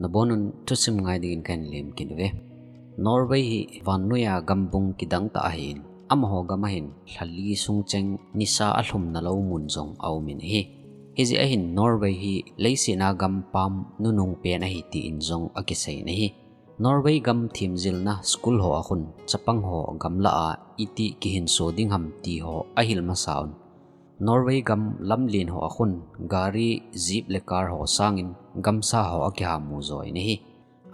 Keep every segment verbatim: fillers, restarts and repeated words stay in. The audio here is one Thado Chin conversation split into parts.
Nabonun thusim ngai dingin kahin lemkit uve. Norway hi vannoiya gambung kidang tah ahin, amaho gam ahin lhali sung cheng nisa alhumna lou mun jong aumin ahi. Hijeh ahin Norway hi leiset a gam pam nunung pen ahi tin jong akiseiyin ahi. Norway gam themjilna school ho a khun chapang ho gamlah a iti kihinso ding ham ti ho ahil masa un, Norway gam lamlen ho a khun gari, jeep le car ho sangin gamsa ho akihamu jo in ahi.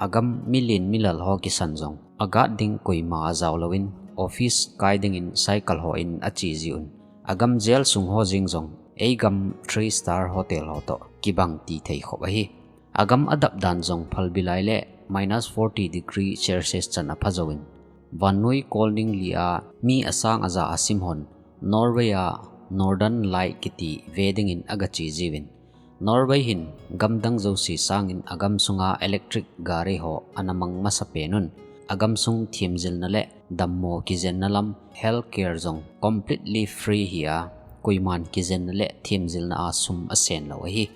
Agam milen milal ho kisan jong agat ding koima ajao louvin, office kai dingin cycle hon ache jiuvin, agam jail sung ho jeng jong eigam three star hotel ho toh kibang tithei khop ahi. Agam adap dan jong phalbi lai le minus forty degree Celsius chan apha jouvin, vannoi kol ningli a mi asang aja asim hon Norway a Northern Light kiti ve dingin agache jiuvin, Norway hin gamdang jouse sangin agam sunga electric gari ho ana mang masapen un, agam sung themjilna le dammo kijenna lam, healthcare jong completely free hi a, koiman kijenna le themjilna a sum asen lou ahi.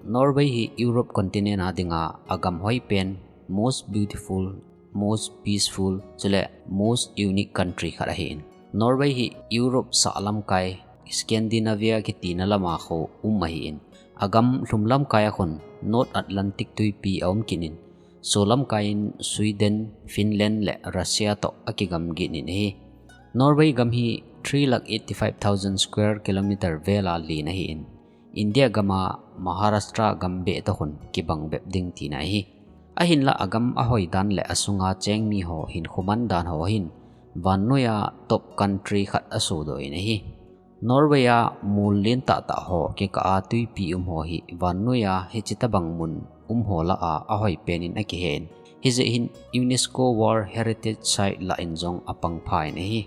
Norway hi Europe continent a dinga agam hoipen, most beautiful, most peaceful chule most unique country khat ahin. Norway hi Europe sah lamkai, Scandinavia kitina lama khu um ahin, agam lhum lamkai a khun North Atlantic tuipi aum kit in, solamkai in Sweden, Finland le Russia toh akigam kit in ahi. Norway gam hi three lakh eighty-five thousand square kilometer vel a len ahin, India gam a Maharashtra gam beh toh khun kibang bep ding tina ahi. Ahinlah agam ahoi dan le asunga cheng mi ho hinkho man dan ho hin vannoiya top country khat asodoh in ahi. Norway a mol len tahtah ho kikah a tuipi um ho hi vannoiya hiche tobang mun um ho lah a ahoipen in akihen, hijeh hin UNESCO World Heritage Site lah in jong apangpha in ahi.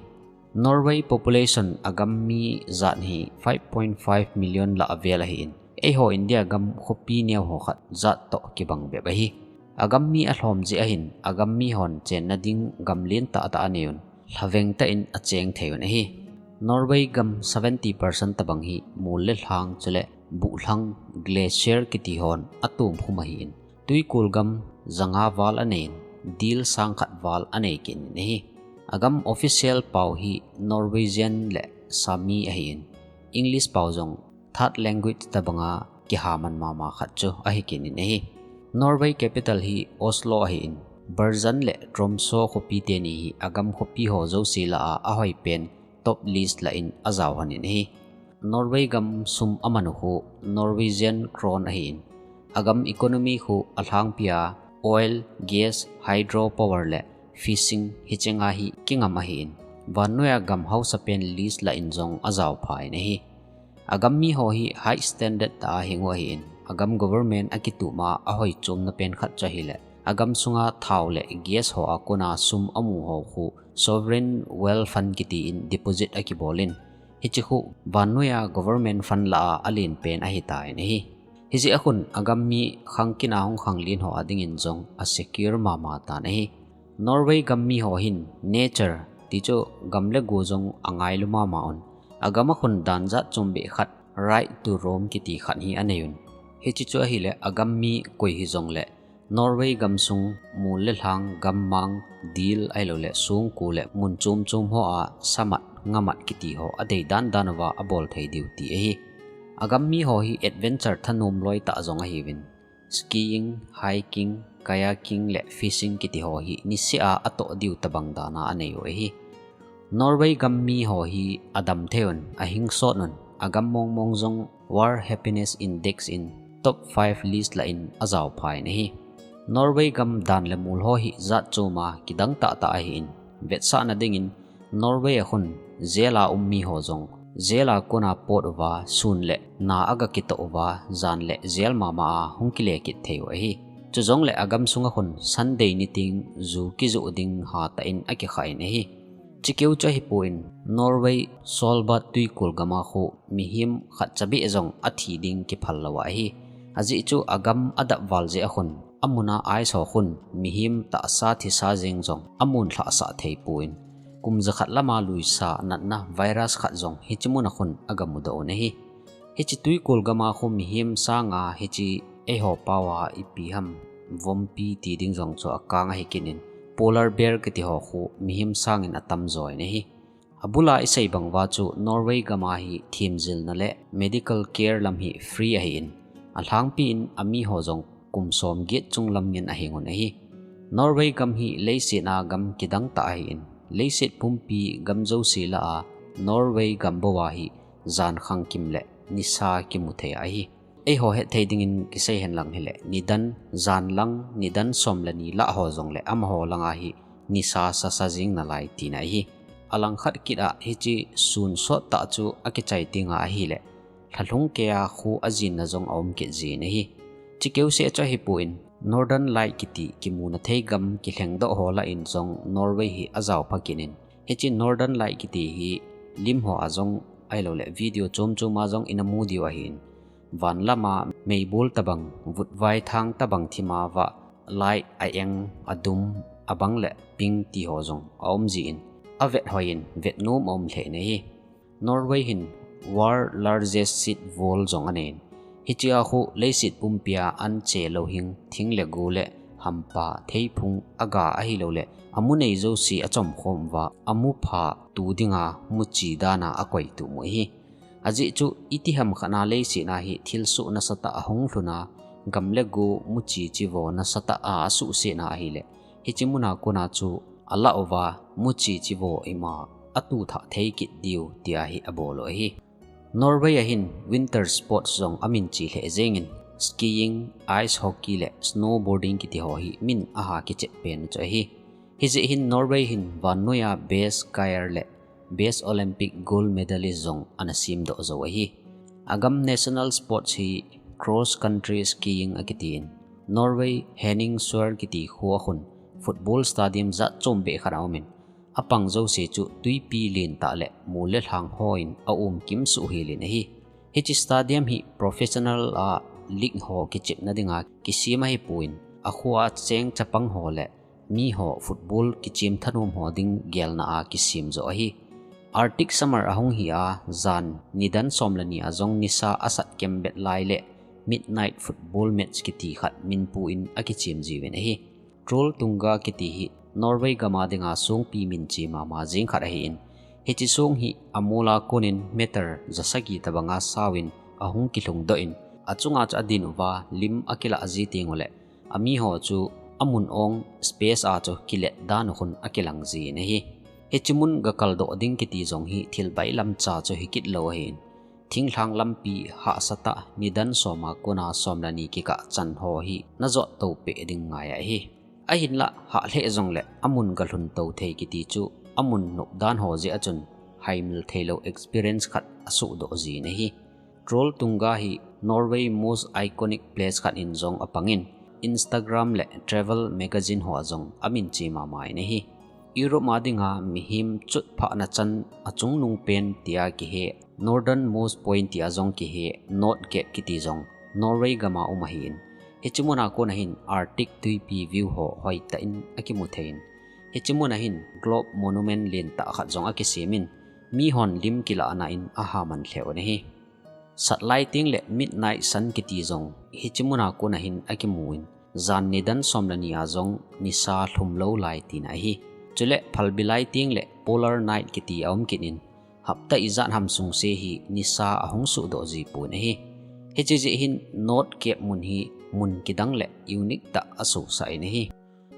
Norway population, agam mi jat hi five point five million lah avel ahin, eiho India gam khopi neo ho khat jat toh kibang bep ahi. Agam mi alhom jeh ahin agam mi hon chenna ding gam len tahtah anei un, lhaveng tah in acheng thei un ahi. Norway gam seventy percent tobang hi mol le lhang chule buhlhang, glacier kiti hon atomkhum ahin, tuikol gam janga val anei in, dil sang khat val anei kit in ahi. Agam official pao hi Norwegian le Sami ahin, English pao jong third language tobanga kihaman mama khat chu ahi kit in ahi. Norway capital hi Oslo ahin, Bergen le Tromsø khopi teni hi agam khopi ho jouse lah a ahoipen top list lah in ajao lhon in ahi. Norway gam sum aman u khu Norwegian krone ahin, agam economy khu alhangpi a oil, gas, hydro power le fishing hichenga hi kingam ahin, vannoiya gam hausapen list lah in jong ajao pha in ahi. Agam mi ho hi high standard tah a hing u ahin, agam government akitum a ahoi chomna pen khat chu ahile, agam sunga thao le gas ho a kona sum amu ho khu sovereign wealth fund kiti in deposit akibol in, hiche khu vannoiya government fund lah a alen pen ahitan ahi. Hijeh a khun agam mi khangkit a hung khanglen ho adingin jong asecure mama tan ahi. Norway gam mi ho hin nature, tichu gam le go jong angailu mama un, agam a khun dan jat chom beh khat, right to roam kiti khat hi anei un. Hiche chu ahile agam mi koi hijongle Norway gamsung mol le lhang, gammang, dil ahilouleh songko le mun chom chom hoa samat, ngamat kiti ho adei dan dan uva abol thei diu ti ahi. Agam mi ho hi adventure thanom loi tah jong ahiuvin, skiing, hiking, kayaking le fishing kiti ho hi niseh a atoh diu tobang dan a anei u ahi. Norway gam mi ho hi adam thei un, ahing sot un, agam mong mong jong World Happiness Index in top five list lah in ajao pha in ahi. Norway gam dan le mol ho hi jat chom a kidang tahtah ahin, vetsahna dingin Norway a khun jail a um mi ho jong jail a kona pot uva sun le na aga kitoh uva jan le jail mama a hung kile kit thei u ahi. Chujongle agam sunga khun Sunday ni teng ju kijoh ding hatah in akikhah in ahi. Chukeu chu ahipon, Norway Svalbard tuikol gam a khu mihem khatcha beh jong athi ding kiphal lou ahi. Ajeh chu agam adap val jeh a khun, amun a ice ho khun mihem tahsa thisa jeng jong amun lhahsah thei pon, kum jakhat lama luisa natna virus khat jong hiche mun a khun aga mudoh un ahi. Hiche tuikol gam a khu mihem sanga hiche eiho pao a ipi ham vompi ti ding jong chu akang ahi kit in, polar bear kiti ho khu mihem sangin atam jo in ahi. Abula isei bang uva chu Norway gam a hi themjilna le medical care lam hi free ahi in, alhangpi in ami ho jong kum som get chung lam ngen ahi ngun ahi. Norway gam hi leiset a gam kidang tah ahi in, leiset pumpi gam jouse lah a Norway gam bou a hi jan khangkim le nisa kimu thei ahi. Eiho het thei dingin kisei hen lang hile, nidan, jan lang, nidan som le ni lah ho jong le amaho lang a hi nisa sasa jing nalai tina ahi. Alangkhat kit a hiche sun sot tah chu akichai ting a ahile, lhalhung kei a khu ajinna jong aum kit jin ahi. Chikeu seh chu ahipon, Northern Light kiti kimuna thei gam kilhengdoh ho lah in jong Norway hi ajao pha kit in. Hiche Northern Light kiti hi lim ho a jong ahilou le video chom chom a jong ina mu diu ahi in. Van lam a meibol tabang, vutvai thang tabang thim a va light a eng, a dum, abang le pink ti ho jong aum jin. Avet hoi in, vet nom aum lheh in ahi. Norway hin world largest seed vault jong anei in. Hiche a khu leiset pumpi a an che louhing, thing le go le hampa, theiphung, aga ahilou le amu nei jouse achom khom uva, amu pha tu dinga muchi dan a akoi tup u ahi. Ajeh chu iti ham khat a leiset a hi thilsoh nasatah ahung lhun a, gam le go muchi chivo nasatah a asuhset na ahile, hiche mun a kon a chu alah uva muchi chivo ima atuh thah thei kit diu tia hi abol u ahi. Norway a hin winter sports jong amin che lheh jeng in, skiing, ice hockey le snowboarding kiti ho hi min aha kichep pen chu ahi. Hijeh hin Norway hin vannoi a best skier le best Olympic gold medalist jong ana semdoh jou ahi. Agam national sports hi cross country skiing akiti in, Norway Henningsvær kiti kho a khun football stadium jat chom beh khat aum in, apang jouse chu twipi lentah le mol le lhang hon aum kimsuh hel in ahi. Hiche stadium hi professional a league ho kichepna dinga kisem ahipon, akho a cheng chapang ho le mi ho football kichem thanom ho ding gelna a kisem jo ahi. Arctic summer ahung hi a, jan nidan som le ni a jong nisa asat kembet lai le midnight football match kiti khat min pu in akichem jiuvin ahi. Trolltunga kiti hi Norway gam a dinga songpi min che mama jeng khat ahi in, hiche song hi amol a kon in meter jasagi tabang a sao in ahung kilhung doh in, achunga chu adin uva lim akilah ji teng u le, ami ho chu amun ong space a chu kilet dan u khun akilang jin ahi. Hiche mun ga kaldoh ding kiti jong hi thil bailam cha chu hi kit lou ahi in, thinglhang lampi hahsa tah nidan som a kon a som le ni kikah chan ho hi najot to peh ding ngai ahi. Ahinlah hah lheh jong le amun ga lhun to thei kiti chu amun nop dan ho jeh a chun haimil theilou experience khat asoh doh jin ahi. Trolltunga hi Norway most iconic place khat in jong apang in, Instagram le travel magazine ho a jong amin che mama in ahi. Europe a dinga mihem chutphahna chan achungnung pen tia kihe, northernmost point tia jong kihe North Cape kiti jong Norway gam a um ahi in, hiche mun a kon a hin Arctic twipi view ho hoitah in akimu thei in, hiche mun a hin globe monument lentah khat jong akisem in, mi hon lim kilah na in aha man lheh u ahi. Sat lai teng le midnight sun kiti jong hiche mun a kon a hin akimu in, jan nidan som le ni a jong nisa lhum lou lai tina ahi. Chule phalbi lai teng le polar night kiti aum kit in, hapta ijat ham sungse hi nisa ahung suhdoh ji pon ahi. Hiche jeh hin North Cape mun hi mun kidang le unique tah asohsah in ahi.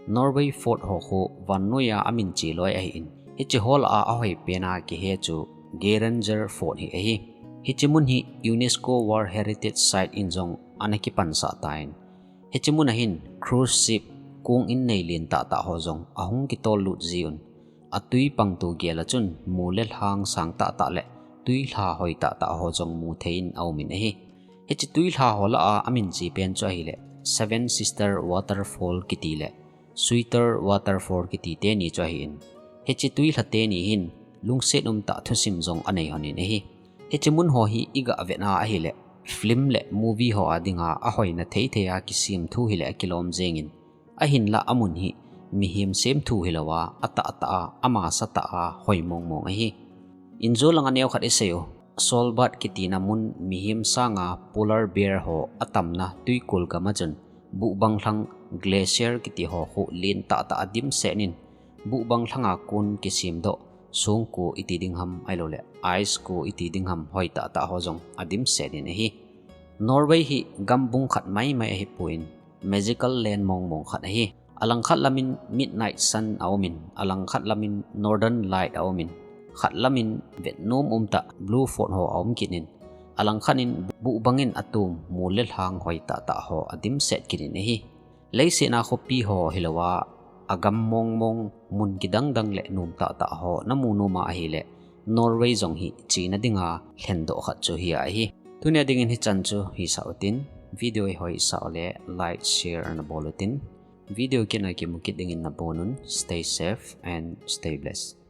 Norway Fjord ho khu vannoi a amin che loi ahi in, hiche ho lah a ahoi pen a kihe chu Geiranger Fjord hi ahi. Hiche mun hi UNESCO World Heritage Site in jong ana kipansah tan, hiche mun a hin cruise ship, kong innei lentah tah ho jong ahung kitol lut ji un, atwi pangtu gel a chun mol le lhang sang tahtah le twilha hoi tahtah ho jong mu thei in aum in ahi. Hiche twilha ho lah a amin che pen chu ahile Seven Sister Waterfall kiti le Sweeter Waterfall kiti teni chu ahi in, hiche twilha teni hin lungset umtah thusim jong anei lhon in ahi. Hiche mun ho hi iga vet na ahile film le movie ho a dinga ahoina thei thei a kisem thu hile akilom jeng in, ahinlah amun hi mihem sem thu hilou a, atahtah a, amasatah a hoi mong mong ahi. Injo lang a neokhat isei u, Svalbard kitina mun mihem sanga polar bear ho atamna twikol gam a chun buhbang lhang glacier kiti ho khu len tahtah adimset in, buhbang lhanga kon kisemdoh, songko iti ding ham ahilouleh ice ko iti ding ham hoi tahtah ho jong adimset in ahi. Norway hi gambung khat maimai ahipon, magical land mongmong khat ahi. Alangkhat lamin midnight sun aumin, alangkhat lamin northern light aumin, khat lamin vetnom umtah blue fog ho aum kit in, alangkhat in buhbang in atom mol le lhang hoi tahtah ho adimset kit in ahi. Leiset a khopi ho hilouva, agam mongmong, mun kidangdang le nom tahtah ho namu nom a ahileh, Norway jong hi chena dinga lhendoh khat chu hi ahi. Tunia dingin hichan chu hisah utin, video hi hoisah uleh like, share ana bol utin, video kit a kimu kit dingin nabonun, stay safe and stay blessed.